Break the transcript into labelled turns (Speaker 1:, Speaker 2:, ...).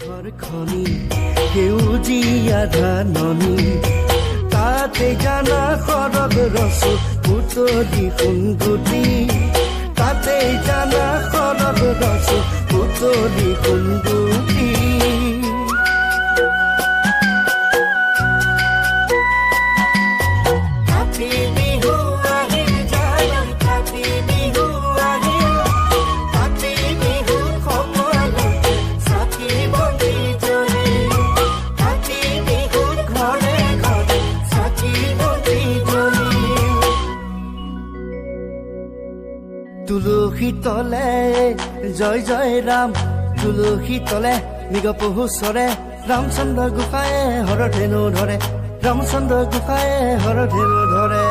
Speaker 1: ঘৰখনি সেউজীয়া ধাননি, তাতে জানা সৰগ ৰচো পুতলি সোণগুটি, তাতে জানা সৰগ ৰচো পুতলি সোণগুটি। কাতি বিহু আহিল জানা, কাতি বিহু আহিল, কাতি বিহু সকলোতে চাকি বন্তি জ্বলিল, কাতি বিহুত ঘৰে ঘৰে চাকি বন্তি জ্বলিল। তুলসী তলে জয় জয় ৰাম, তুলসী তলে মৃগ পহু চৰে, ৰামচন্দ্ৰ গোসাঁয়ে হৰ ধেনু ধৰে, ৰামচন্দ্ৰ গোসাঁয়ে হৰ ধেনু ধৰে।